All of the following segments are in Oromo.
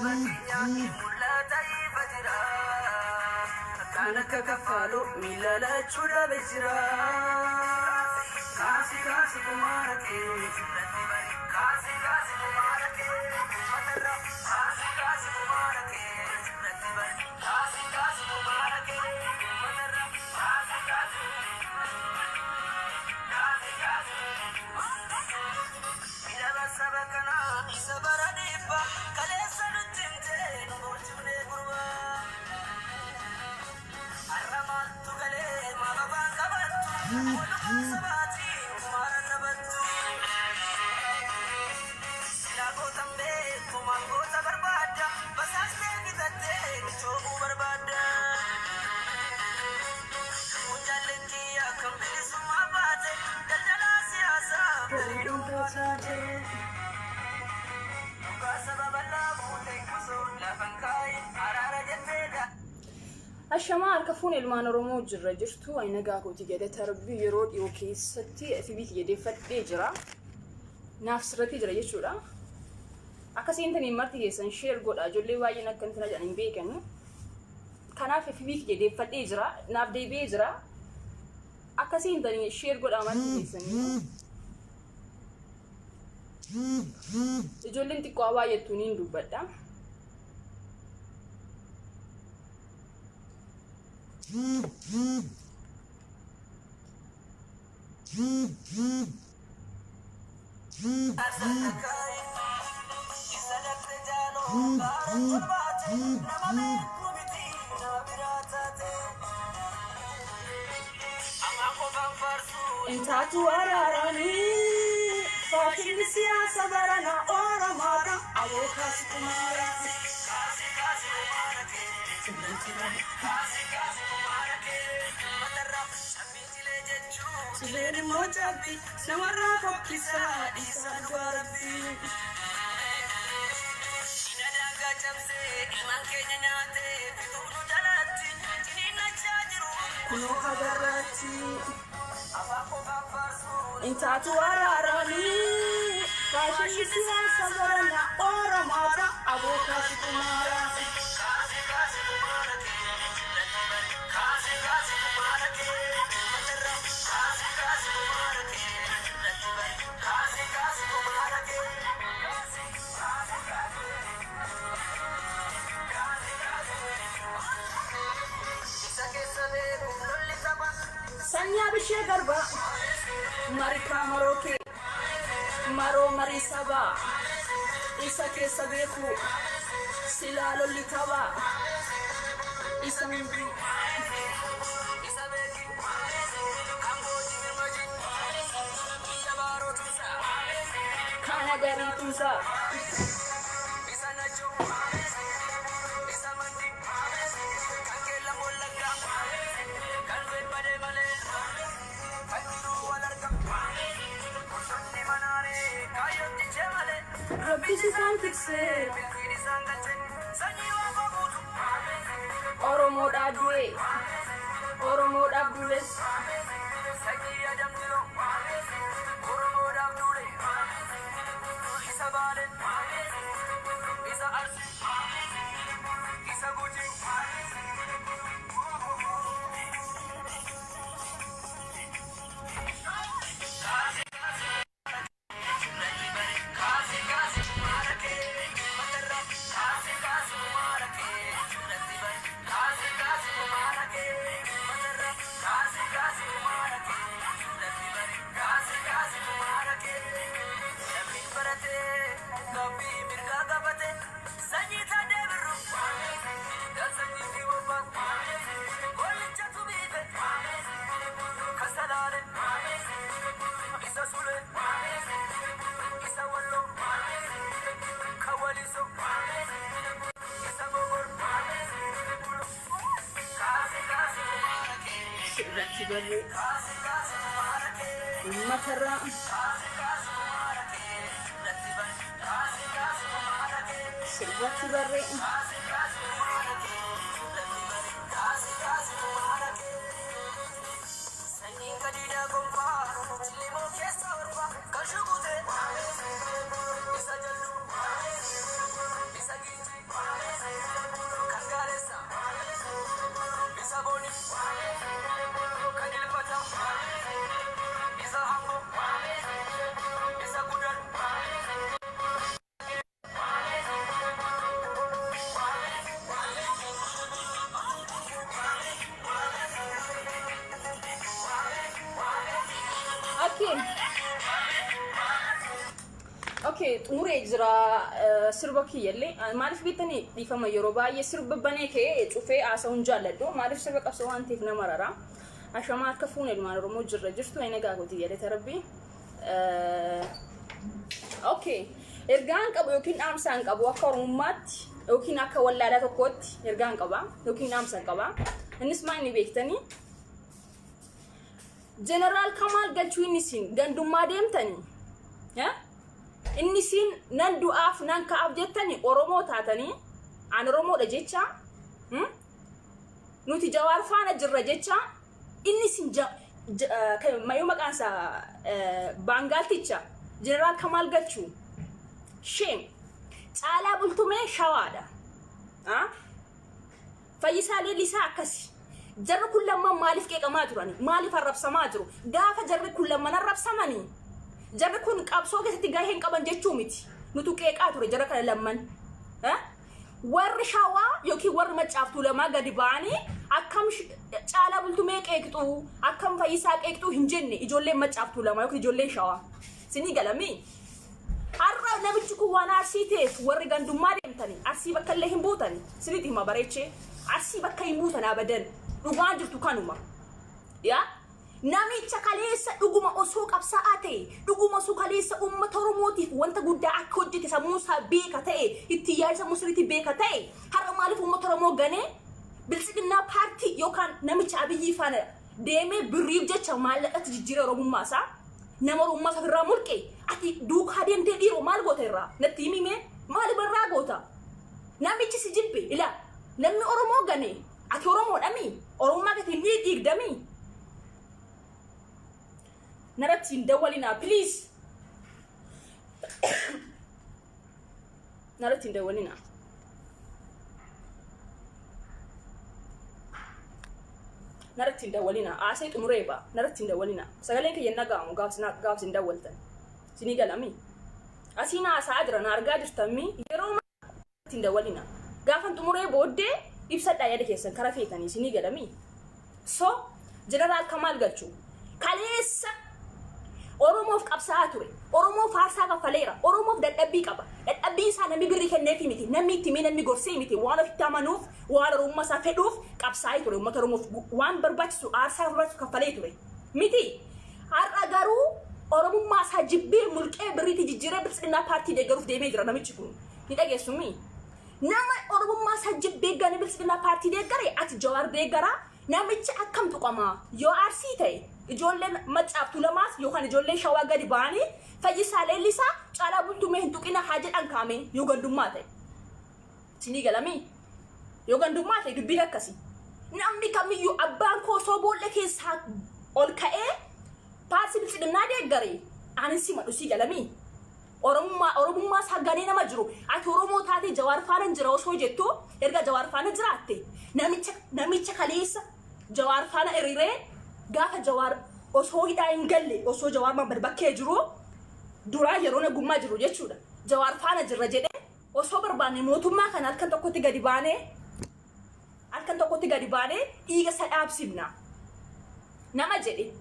Saba keenyaa mul'ata ifa jira. Kan akka kaffaaluu miila lachuu dhabe jira. Kaasi kaasi kumaara kee. Kaasi kaasi kumaara kee. Kaasi kaasi kumaara kee. Kaasi kaasi kumaara kee. Kaasi kaasi. Kaasi kaasi. Ilala saba kanaa isa bara dhibba kaleessa nutti himtee nu boorchifnee gurbaa. Har'a maaltu galee maal afaan qabattu walumaa sabaatiin kumaara taphattu. Silaa gootan beektu maangoota barbaadda basaastee bitattee michoomuu barbaadda. Lubbuun jaallenkii akkam bilisummaa baate daldalaa siyaasaa Galii dhuunfaa taate. Dhugaa saba bal'aa fuute osoo lafan kaayin araara jettee gaa. Ashamaa, harka fuun ilmaan Oromoo, jirra jirtu? Ani nagaa kooti, galata Rabbii. Yeroo dhiyoo keessatti FB kiyya deeffadhee jira. Naaf sirratee jira jechuudha. Akka seentaniin marti keessan share godha. Ijoollee baay'een akka intina jedhan hin beekani. Kanaaf FB kiyya deeffadhee jira. Naaf deebi'ee jira. Akka seentanii share godha marti keessanii. Ijoolleen xiqqoo baay'attu niin dubbadha. Isa lafte jaaloo gaara tolbaate nama beeknu miti nama biraa taate. Amaan qofaan faarsuu. Intaatu araaranii faashinni siyaasa barana Oromoodha. Aboo kaasi kumaara. Kaasi kaasi kumaara kee. Kaasi kaasi kumaara kee. Matarraa cabbii cilee jechuun. Cileen immoo cabbii namarraa fokkisaa dhiisaa du'aa Rabbii. Diina daangaa cabsee ilmaan keenya nyaatee fixuu nu jalatti ciniinnachaa jiru. Kunoo hagarraatti. Afaan qofaan faarsuun. Intaatu araaranii faashinni siyaasa barana Oromoodha. Aboo kaasi kumaara. Kaasi kaasi kumaara kee. Kaasi kaasi kumaara kee. Matarraa kaasi kaasi kumaara kee. Kaasi kaasi kumaara kee. Kaasi kaasi. Kaasi kaasi. Isa keessa beeku lolli tapha. Sanyaa bishee garbaa marikaa maroo kee maroo marii sabaa isa keessa beeku silaa lolli taphaa isa hundi. Isa beeki kan gooti birmaji biyya baarootumsa. Kana garii tumsaa. Isa nachuu isa mandi kan keella wallaggaa kan beebbadee malee kan jiruu wal arga bosonni manaaree kaayyoon jichee malee. Rabbis isaan tiksee. Milkiin isaan galche sanyii waaqoo guutu. Oromoodhaa du'e, Oromoodhaaf duules. Sanyii adamdiloo Oromoodhaaf duule. Isa baale, isa arsi, isa guji. Kaasi kaasi kumaara kee. Matarraa kaasi kaasi kumaara kee. Kaasi kaasi kumaara kee. Matarraa kaasi kaasi kumaara kee. Kaasi kaasi kumaara kee. Lammiin baratee gaaffii mirgaa gaafate sanyii taadee birru. Sanyii fi bobbaa gollichatu biife kasalaale isa sule isa wallo kawaliso isa gogor. Kaasi kaasi kumaara kee. Sirratti barree. Kaasi kaasi kumaara kee. Uummatarraa. Kaasi kaasi kumaara kee. Kaasi kaasi kumaara kee. Sirratti barree. Kaasi kaasi kumaara kee. Kaasi kaasi kumaara kee. Sanyiin kadiidaa gonfaa cillimoo keessa orfa kan shukute isa jallu isa giinji. Okay, xumuree jira sirba kiyyallee. Maaliif beektanii, dhiifama, yeroo baay'ee sirba banee ka'ee cufee haasa'uun jaalladhu. Maaliif, sirba qabsoo waan ta'eef nama rara. Ashamaa, harka fuune ilmaan Oromoo, jirra jirtu, ani nagaa kooti, galata Rabbii. Okay, ergaan qabu yookiin dhaamsaan qabu, akka Oromummaatti yookiin akka wallaalaa tokkootti ergaan qaba yookiin dhaamsaan qaba. Innis maal inni beektanii? Jeneraal Kamaal Galchuu, inni isin gandummaa deemtanii, inni isin nan du'aaf nan ka'aaf jettanii, Oromoo taatanii, an Oromoodha jecha, nuti Jawaar faana jirra jecha, inni isin mayuu maqaan isaa Baangaalticha Jeneraal Kamaal Galchuu, shame. Caalaa Bultumee Shawaadha. Fayyisaa Leellisaa akkasi. Jarri kun lamman maaliif qeeqamaa turani? Maaliif arrabsamaa jiru? Gaafa jarri kun lamman arrabsamanii, jarri kun qabsoo keessatti gahee hin qaban jechuu miti. Nutu qeeqaa ture jara kana lamman. Warri Shawaa yookiin warri Maccaaftuu lamaa gadi ba'anii akkam Caalaa Bultumee qeeqxuu, akkam Fayyisaa qeeqxuu hin jenne ijoolleen Maccaaftuu lamaa yookiin ijoolleen Shawaa. Sinii galamii? Har'a namichi kun waan Arsii ta'eef warri gandummaa deemtanii Arsii bakka illee hin buutani. Sinitti hima bareechee. Arsii bakka hin buutan abadan. Dhugaan jirtu kanuma. Yaa? Namicha kaleessa dhuguma osoo qabsaa'aa ta'e, dhuguma osoo kaleessa uummata Oromootiif wanta guddaa akka hojjete sammuu isaa beeka ta'e, itti yaada sammuu sirriitti beeka ta'e, har'a maaliif uummata Oromoo ganee Biltsiginnaa paartii yookaan namicha Abiyyii faana deemee birriif jecha maallaqatti jijjiiree Oromummaa isaa, nama Oromummaa isaa ofirraa mulqe, ati duukaa deemtee dhiiroo maal goota irraa? Natti himi mee, maal irraa goota? Namichi si jibbe, ilaa, namni Oromoo gane, ati Oromoodhamii? Oromummaa keetiin ni dhiigdamii? Narratti hin dawwalinaa, please. Narratti hin dawwalinaa. Narratti hin dawwalinaa. Haasee xumuree ba'a. Narratti hin dawwalinaa. Sagaleen kiyya hin dhaga'amu gaaf isin dawwaltan. Isinii galamii? Asiin haasa'aa jira, na argaa jirtamii, yeroo narratti hin dawwalinaa. Gaafan xumuree booddee ibsadhaa yaada keessan kara feetanii, isinii galamii? So, Jeneraal Kamaal Galchuu kaleessa Oromoof qabsaa'aa ture. Oromoof aarsaa kaffaleera. Oromoof dadhabbii qaba. Dadhabbii isaa namni birrii kenneefii miti. Namni itti himee, namni gorsee miti. Waan ofitti amanuuf, waan Oromummaa isaa fedhuuf qabsaa'ee ture. Uummata Oromoof waan barbaachisu, aarsaa barbaachisu kaffalee ture. Miti. Har'a garuu Oromummaa isaa jibbee, mulqee, birriitti jijjiiree Biltsiginnaa paartii deeggaruuf deemee jira namichi kun. Ni dhageessumii? Nama Oromummaa isaa jibbee gane Biltsiginnaa paartii deeggare, ati Jawaar deeggaraa, namichi akkam tuqamaa? Yoo Arsii ta'e, ijoolleen Maccaaf Tuulamaas yookaan ijoolleen Shawaa gadi ba'anii Fayyisaa Leellisaa, Caalaa Bultumee hin tuqina haa jedhan kaamee, yoo gandummaa ta'e. Isinii galamii? Yoo gandummaa ta'e dubbiin akkasii. Namni kamiyyuu abbaan koo osoo boolla keessaa ol ka'ee paartii Biltsiginnaa deeggare ani simadhu, sii galamii? Oromummaa isaa ganee nama jiru, ati Oromoo taatee Jawaar faana jira osoo jettu, erga Jawaar faana jiraatte, namicha kaleessa Jawaar faana hiriiree, gaafa Jawaar osoo hidhaa hin galle, osoo Jawaar Mahammad bakkee jiru duraa, yeroo nagummaa jiru jechuudha, Jawaar faana jirra jedhee, osoo barbaanne mootummaa kana halkan tokkotti gadi baanee dhiiga isa dhaabsifna nama jedhe,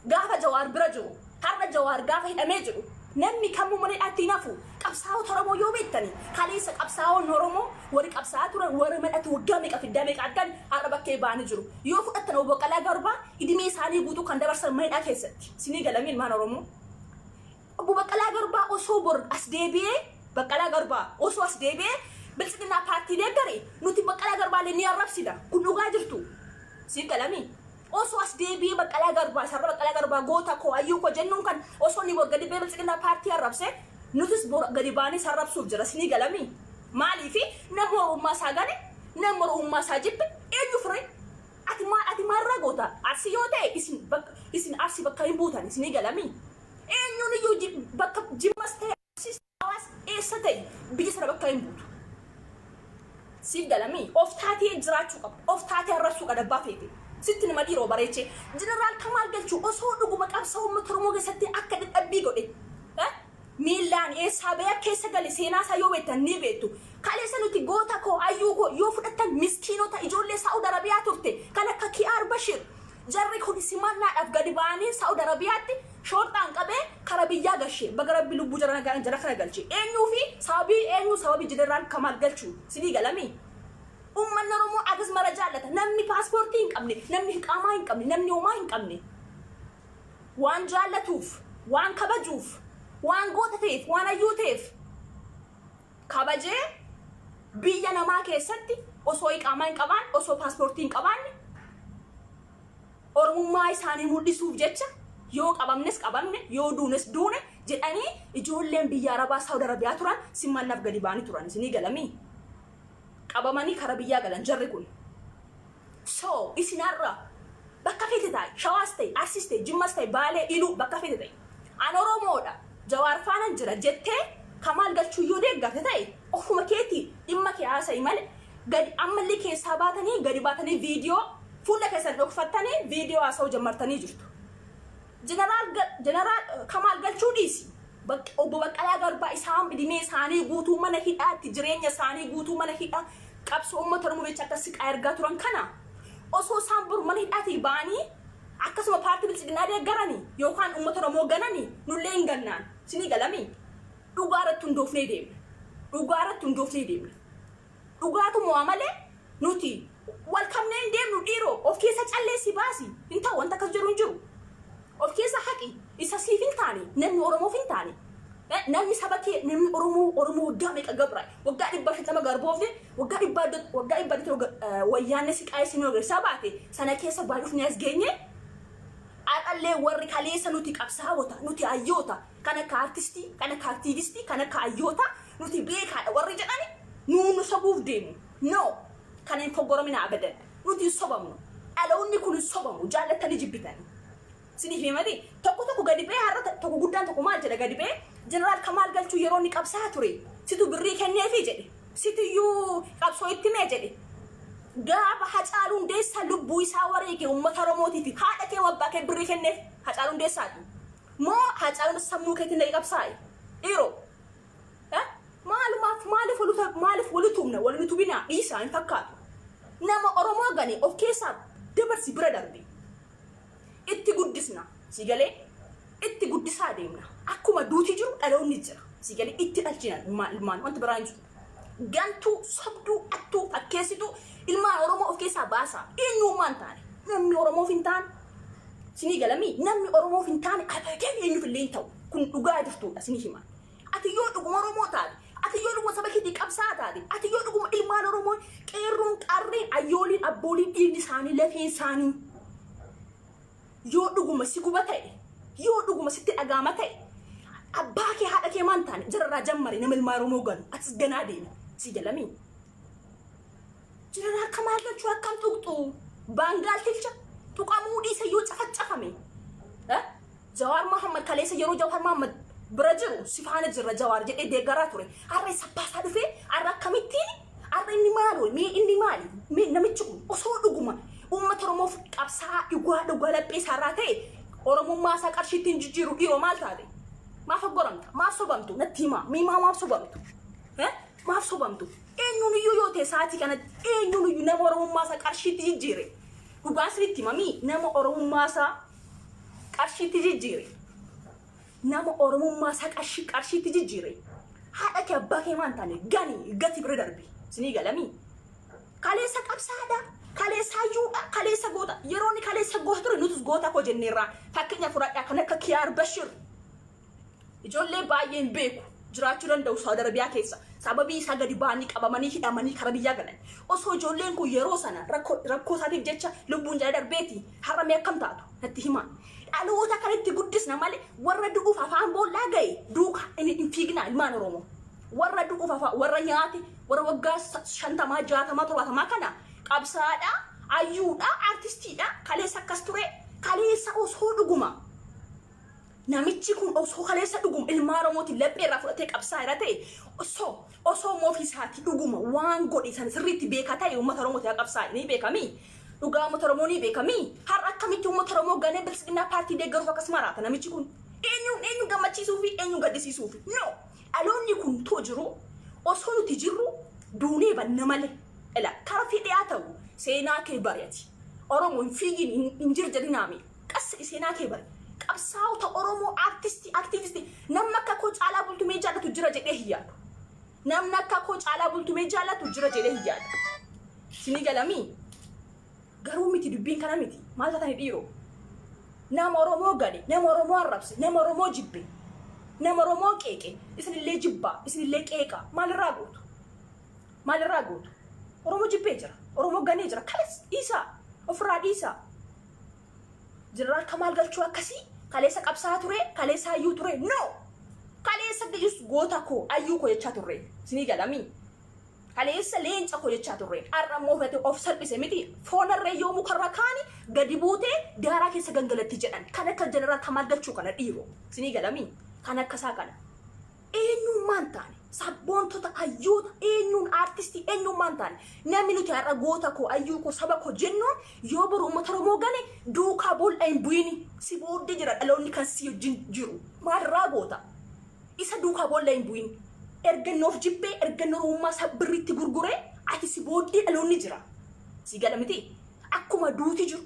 gaafa Jawaar bira jiru, har'a Jawaar gaafa hidhamee jiru, namni kamuu mana hidhaatti hin hafu. Qabsaa'ota Oromoo yoo beektani, kaleessa qabsaa'onni Oromoo warri qabsaa'aa turan, warri madhatu waggaa meeqa fiddaa meeqa argan, har'a bakkee ba'anii jiru. Yoo fudhattan, Obbo Baqqalaa Garbaa idimee isaanii guutuu kan dabarsan mana hidhaa keessatti. Isinii galamii, ilmaan Oromoo? Obbo Baqqalaa Garbaa osoo bor as deebi'ee, Baqqalaa Garbaa osoo as deebi'ee Biltsiginnaa paartii deeggare, nuti Baqqalaa Garbaallee ni arrabsina. Kun dhugaa jirtu. Siif galamii? Osoo as deebi'ee Baqqalaa Garbaa, sarara Baqqalaa Garbaa, goota koo, hayyuu koo jennuun kan, osoo inni bor gadi ba'ee Biltsiginnaa paartii arrabse, nutis bor gadi baanee sarrabsuuf jira. Isinii galamii? Maaliifi, nama Oromummaa isaa gane, nama Oromummaa isaa jibbe, eenyu fure? Ati maalirraa goota? Arsii yoo ta'e, isin Arsii bakka hin buutan, isinii galamii? Eenyuun iyyuu bakka Jimmas ta'e, Arsiis, Hawaas, eessa ta'e, biyya sana bakka hin buutu. Siif galamii? Of taatee jiraachuu qabda. Of taatee arrabsuu qabda abbaa feete. Sitti nama dhiiroo bareechee. Jeneraal Kamaal Galchuu osoo dhuguma qabsoo uummata Oromoo keessatti akka dadhabbii godhe, miillaan eessaa bahee akka keessa gale seenaa isaa yoo beektan ni beektu. Kaleessa nuti goota koo, hayyuu koo, yoo fudhattan miskiinota ijoollee Saa'ud Arabiyaa turte kan akka Kiyaar Bashir, jarri kun simannaadhaaf gadi ba'anii Saa'ud Arabiyaatti Shoorxaan qabee kara biyyaa gashee baga Rabbi lubbuu jara nagaan jara kana galche. Eenyuu fi sababii eenyu sababii Jeneraal Kamaal Galchuu sinii galamii? Uummanni Oromoo agas mara jaallata. Namni paaspoortii hin qabne, namni hiqaamaa hin qabne, namni homaa hin qabne. Waan jaallatuuf, waan kabajuuf, waan goota ta'eef, waan hayyuu ta'eef kabajee biyya namaa keessatti osoo hiqaamaa hin qabaanne, osoo paaspoortii hin qabaanne Oromummaa isaanii mul'isuuf jecha yoo qabamnes qabamne, yoo duunes duune jedhanii ijoolleen biyya Arabaa Saawud Arabiyaa turan simmannaaf gadi ba'anii turan. Isinii galamii? Qabamanii kara biyyaa galan jarri kun. So isin har'a bakka feete taa'i, Shawaas ta'e, Arsiis ta'e, Jimmas ta'e, Baalee, Iluu bakka feete ta'e. An Oromoodha, Jawaar faanan jira jettee Kamaal Galchuu yoo deeggarte ta'e ofuma keetii dhimma kee haasa'i malee gadi ammallee keessaa baatanii gadi baatanii viidiyoo fuula keessan dhokfattanii viidiyoo haasa'uu jammartanii jirtu. Jeneraal Kamaal Galchuu dhiisi. Obbo Baqqalaa Garbaa isaan dhimee isaanii guutuu mana hidhaatti jireenya isaanii guutuu mana hidhaa qabsoo uummata Oromoo jecha akka siqaa ergaa turan kana osoo isaan boru mana hidhaatii ba'anii akkasuma paartii biltsiginnaa deeggaranii yookaan uummata Oromoo gananii nullee hin gannaan sinii galamii dhugaa irratti hundoofnee deemna. Dhugaa irratti hundoofnee deemna. Dhugaatu mo'a malee nuti wal kabnee hin deemnu dhiiroo of keessa calleessi baasi hin ta'u wanta akkas jedhu hin jiru. Of keessa haqi isa siif hin taane namni Oromoof hin taane namni saba kee namni Oromoo Oromoo waggaa meeqa gabra waggaa 150 garboofte waggaa 100 wayyaanne si qaayee si agarsiisaa baate sana keessa baay'ufni as geenye har'allee warri kaleessa nuti qabsaa'ota nuti hayyoota kan akka artistii kan akka aktiivistii kan akka hayyoota nuti beekaadha warri jedhani nuu nu sobuuf deemu. No, kana hin foggoromina abadan. Nuti hin sobamnu. Dhaloonni kun hin sobamu jaallattanii jibbitanii. Siniif himati tokko tokko gadi ba'ee har'a tokko guddaan tokko maal jedha gadi ba'ee Jeneraal Kamaal Galchuu yeroo inni qabsaa ture situ birrii kenneefi jedhe situyyuu qabsoo itti mee jedhe. Gaafa Hacaaluu Hundeessaa lubbuu isaa wareege uummata Oromootiif haadha kee abbaa kee birrii kenneef Hacaaluu Hundeessaati. Moo Hacaaluun sammuu keetiin dhaqee qabsaa'e? Dhiiroo. Maalumaaf maaliif maaliif wal utumna wal utubinaa dhiisaa hin fakkaatu. Nama Oromoo gane of keessaa dabarsi bira darbe. Itti guddisna si galee itti guddisaa deemna. Akkuma duuti jiru dhaloonni jira. Si galee itti dhalchina ilmaan wanti biraa hin jiru. Gantuu, sobduu, attuu, fakkeessituu ilmaan Oromoo of keessaa baasaa. Eenyummaa hin taane. Namni Oromoof hin taane. Sinii galamii namni Oromoof hin taane abadan eenyuuf illee hin ta'u. Kun dhugaa jirtuudha sinii hima. Ati yoo dhuguma Oromoo taate, ati yoo dhuguma saba keetii qabsaa'aa taate, ati yoo dhuguma ilmaan Oromoo qeerroon, qarreen, ayyooliin, abbooliin dhiigni isaanii, lafeen isaanii yoo dhuguma si guba ta'e, yoo dhuguma sitti dhagaama ta'e, abbaa kee haadha kee maan taane jararraa jammari nama ilmaan Oromoo ganu atis ganaa deemi si jalamii. Jeneraal Kamaal Galchuu akkam tuqxu? Baangaal tilcha tuqamuu dhiisa yoo cafacafame. Jawaar Mohammad kaleessa yeroo Jawaar Mohammad bira jiru si faana jirra Jawaar jedhee deeggaraa ture. Har'a isa baasaa dhufee har'a akkamittiin har'a inni maali mee inni maali mee namichi kun osoo dhuguma uummata Oromoof qabsaa dhugaa dhugaa laphee isaarraa ta'e Oromummaa isaa qarshiitti hin jijjiiru dhiiroo maal taate? Maaf oggoramta? Maaf sobamtu? Natti himaa. Mee maaf sobamtu? Maaf sobamtu? Eenyuun iyyuu yoo ta'e sa'aatii kanatti eenyuun iyyuu nama Oromummaa isaa qarshiitti jijjiire. Dhugaa isinitti himamii nama Oromummaa isaa qarshiitti jijjiire. Nama Oromummaa isaa qarshiitti jijjiire. Haadha kee abbaa kee maan taane gani gati bira darbi. Isinii galamii. Kaleessa qabsaadha. Kaleessa hayyuudha. Kaleessa goota. Yeroo inni kaleessa goota ture nutis goota koo jenneerraa. Fakkeenya fudhadhaa kan akka Kiyaar Bashir. Ijoollee baay'een beeku jiraachuu danda'u Saawud Arabiyaa keessa. Sababii isaa gadi ba'anii qabamanii hidhamanii kara biyyaa galan. Osoo ijoolleen kun yeroo sana rakkoo isaatiif jecha lubbuun jala darbeeti har'a mee akkam taatu natti himaa. Dhaloota kanatti guddisna malee warra du'uuf afaan boollaa ga'e duukaa hin fiignaa ilmaan Oromoo. Warra du'uuf afaan warra nyaate warra waggaa 50 60 70 kana qabsaadha hayyuudha artistiidha kaleessa akkas ture kaleessa osoo dhuguma. Namichi kun osoo kaleessa dhuguma ilmaa Oromootiin laphee irraa fudhatee qabsaa irra ta'e osoo immoo ofii isaatii dhuguma waan godhe sana sirriitti beekaa ta'e uummata Oromootiin haa qabsaa'e ni beekamii. Dhugaa uummata Oromoo ni beekamii. Har'a akkamitti uummata Oromoo ganee biltsiginnaa paartii deeggaruuf akkas maraata namichi kun. Eenyuun eenyu gammachiisuu fi eenyu gaddisiisuu fi no dhaloonni kun too jiru osoo nuti jirru duunee banna malee. Ila kara fedhee haa ta'u seenaa kee bari'ati. Oromoo hin fiigin hin jirjarinaami. Qassi seenaa kee bari. Qabsaa'ota Oromoo, aartistii, aktiivistii, namni akka koo Caalaa Bultumee jaallatu jira jedhee hin yaadu. Namni akka koo Caalaa Bultumee jaallatu jira jedhee hin yaadu. Sinii galamii? Garuu miti, dubbiin kana miti. Maal taatanii dhiiroo? Nama Oromoo gane, nama Oromoo arrabse, nama Oromoo jibbe, nama Oromoo qeeqe, isinillee jibbaa, isinillee qeeqaa. Maalirraa gootu? Maalirraa gootu? Oromoo jibbee jira. Oromoo ganee jira. Kalas, dhiisaa. Ofirraa dhiisaa. Jeneraal Kamaal Galchuu akkasii kaleessa qabsaa ture, kaleessa hayyuu ture. No! Kaleessa ga'is goota koo, hayyuu koo jechaa turre. Isinii galamii? Kaleessa leenca koo jechaa turre. Har'a immoo fudhatee of salphise miti. Foonarree yoo mukarra kaani gadi buutee daaraa keessa gangalatti jedhan. Kan akka Jeneraal Kamaal Galchuu kana dhiiroo. Isinii galamii? Kan akka isaa kana. Eenyummaan taane, sabboontota, hayyoota, eenyuun aartistii, eenyummaan taane, namni nuti har'a goota koo, hayyuu koo, saba koo jennuun yoo boru uummata Oromoo gane duukaa boolla hin bu'ini. Si booddee jira dhaloonni kan si wajjin jiru. Maalirraa goota? Isa duukaa boolla hin bu'in. Erga inni of jibbee, erga inni Oromummaa isaa birriitti gurguree, ati si booddee dhaloonni jira. Si gala miti? Akkuma duuti jiru,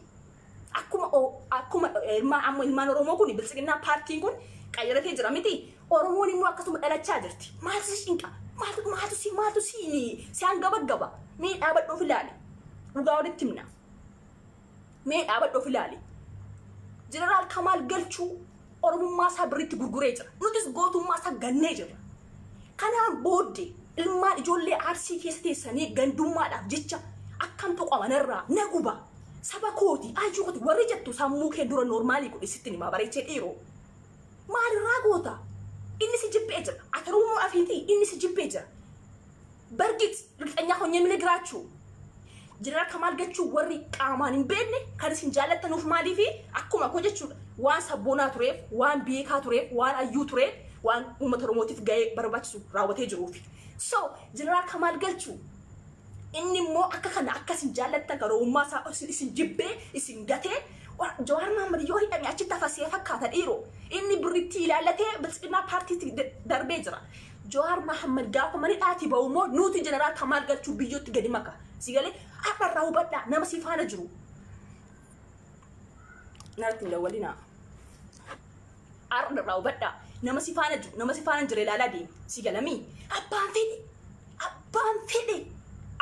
akkuma ilmaan, amma ilmaan Oromoo kun, Biltsiginnaa paartiin kun qayyaratee jira miti? Oromoon immoo akkasuma dhalachaa jirti. Maaltu si cinqa? Maaltu si hangabaggaba? Mee dhaabadhu, of ilaali. Dhugaa walitti himna. Mee dhaabadhu, of ilaali. Jeneraal Kamaal Galchuu Oromummaa isaa birriitti gurguree jira. Nutis gootummaa isaa gannee jirra. Kanaan booddee ilmaan ijoollee Arsii keessa teessanii gandummaadhaaf jecha akkam tuqamanarraa na guba. Saba kooti, ayyuu kooti warri jettu sammuu kee dura normal godhe, sitti himaa bareechee dhiiroo. Maalirraa goota? Inni si jibbee jira. Ati Oromoo afiitii inni si jibbee jira. በእርግጥ እርግጠኛ ሆኜ የምነግራችሁ Jeneraal Kamaal Galchuu warri qaamaan hin beekne kan isin jaallattanuuf maaliifi? Akkuma koo jechuudha, waan sabboonaa tureef, waan beekaa tureef, waan hayyuu tureef, waan uummata Oromootiif gahee barbaachisu raawwatee jiruufi. So Jeneraal Kamaal Galchuu inni immoo akka kana akka isin jaallattan kan Oromummaa isaa isin jibbee isin gatee, Jawaar Mahammad yoo hidhame achitti hafasee fakkaata dhiiroo. Inni birritti ilaallatee Biltsiginnaa paartiitti darbee jira. Jawaar Mahammad gaafa mana hidhaatii bahu immoo nuti Jeneraal Kamaal Galchuu biyyootti gadi maka. Si galee? Har'a irraa hubadhaa nama si faana jiru. Narratti hin dawwalinaa. Har'a irraa hubadhaa, nama si faana jiru, nama si faana hin jire ilaalaa deemi. Si galamii? Abbaan fedhe, abbaan fedhe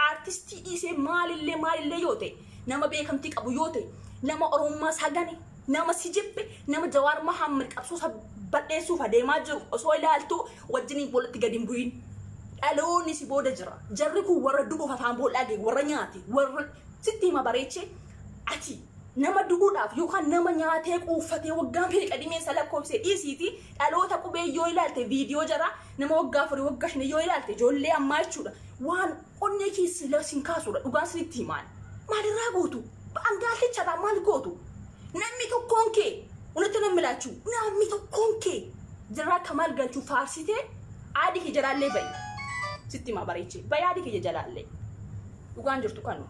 aartistii dhiisee maalillee maalillee yoo ta'e, nama beekamtii qabu yoo ta'e, nama Oromummaa isaa gane, nama si jibbe, nama Jawaar Mahammad qabsoo isaa bal'eessuuf adeemaa jiru osoo ilaaltu wajjiniin walitti gadi hin bu'in. Dhaloonni si booda jira. Jarri kun warra du'uuf afaan boollaa ga'e, warra nyaate, warra sitti hima bareechee, ati nama du'uudhaaf yookaan nama nyaatee quuffatee waggaa meeqa dhimeensa lakkoofsee dhiisiiti, dhaloota qubee yoo ilaalte, viidiyoo jara nama waggaa 4, waggaa 5 yoo ilaalte, ijoollee ammaa jechuudha, waan onnee keessa sin kaasudha. Dhugaan sinitti himaan. Maalirraa gootu? Angaalticharraa maal gootu? Namni tokkoon kee unatti namni laachuu, namni tokkoon kee Jeneraal Kamaal Galchuu faarsitee aadii kee jalaallee ba'i. Sitti himaa bareechee, ba'i aadii kee jalaallee. Dhugaan jirtu kanu.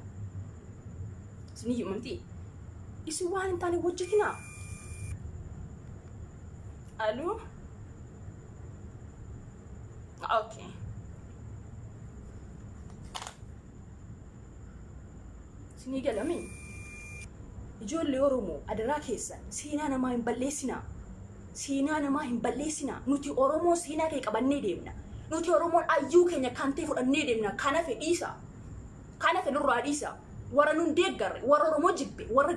Isinii himamti. Isin waan hin taane hojjetinaa. Aluu? Okay. Isinii galamii? Ijoollee Oromoo, adaraa keessan seenaa namaa hin balleessinaa. Seenaa namaa hin balleessinaa. Nuti Oromoo seenaa kee qabannee deemna. Nuti Oromoon ayyuu keenya kan ta'e fudhannee deemna. Kan hafe dhiisa. Kan hafe nurraa dhiisa. Warra nun deeggarre, warra Oromoo jibbe, warra